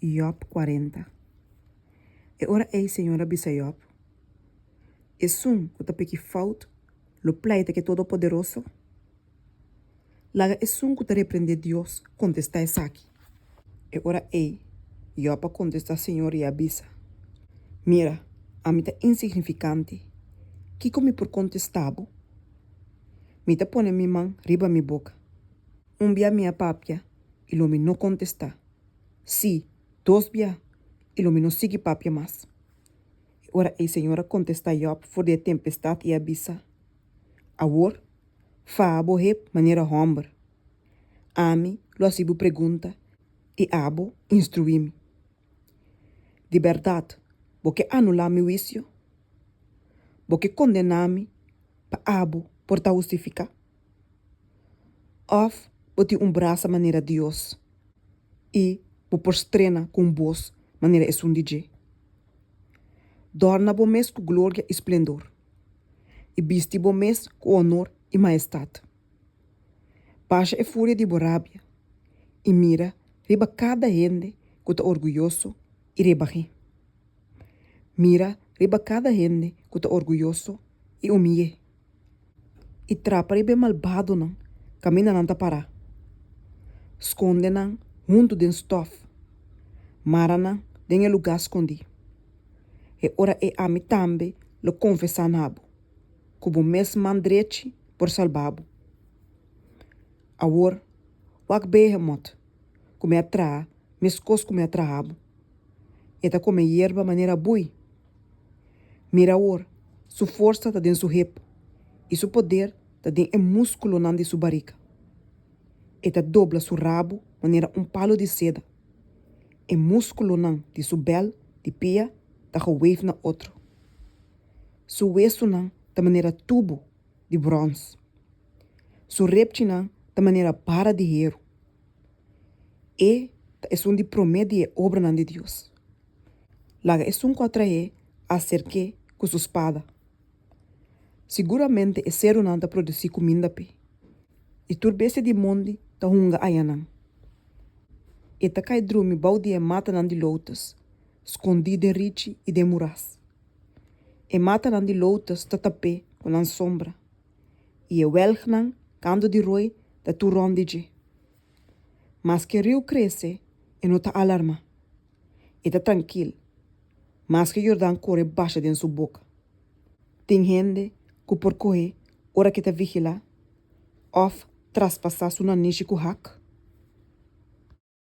Yòb 40 E ora ei Señor a bisa Yòb, Esun ku ta piki fout lo pleita ku e Todopoderoso? Laga esun ku ta reprendé Dios kontestá esaki. E ora ei Yòb a kontestá Señor i a bisa, Mira, ami ta insignifikante, kiko mi por kontestá bo? Mi ta pone mi man riba mi boka. Un bia mi a papia i lo mi no kontestá. Sí, dos bia, i lo mi no sigui papia mas. E ora ei Señor a kontestá Yòb for di e tempestat i a bisa, Awor, faha bo hep manera hòmber. Ami lo hasi bo pregunta i abo instruí mi. Di bèrdat bo ke anulá mi huisio? Bo ke kondená mi pa abo por ta hustifiká? Òf bo tin un brasa manera Dios i bo por strena ku un bos manera esun di dje? Dòrna bo mes ku gloria i splendor, i bisti bo mes ku onor i maestat. Basha e furia di bo rabia i mira riba kada hende ku ta orguyoso i rebah'é. Mira riba kada hende ku ta orguyoso i humiy'é. I trapa riba e malbadonan kaminda nan ta pará. Skonde nan huntu den stòf, mara nan den e lugá skondí. E ora ei ami tambe lo konfesá na bo ku bo mes man drechi por salba bo. Awor, wak Behemot ku mi a traha meskos ku mi a traha bo. E ta kome yerba manera bui. Mira awor, su forsa ta den su hep, i su poder ta den e múskulonan di su barika. E ta dobla su rabu manera un palu di seda. E múskulonan di su bèl di pia ta geweef na otro. Su wesunan ta manera tubu di bròns. Su repchinan ta manera bara di heru. E ta esun di promé di e obranan di Dios. Laga esun ku a traé aserk'é ku su spada. Siguramente e serunan ta produsí kuminda p'e, i tur bestia di mondi ta hunga ayanan. E ta kai drumi bou di e matanan di lotus, skondí den richi i den muras. E matanan di lotus ta tap'é ku nan sombra, i e wèlgnan kantu di roi ta tur rònt di dje. Maske riu krese, e no ta alarmá. E ta trankil, maske Jordan kore basha den su boka. Tin hende ku por kohe ora ku e ta vigilá òf traspasá su nanishi ku hak?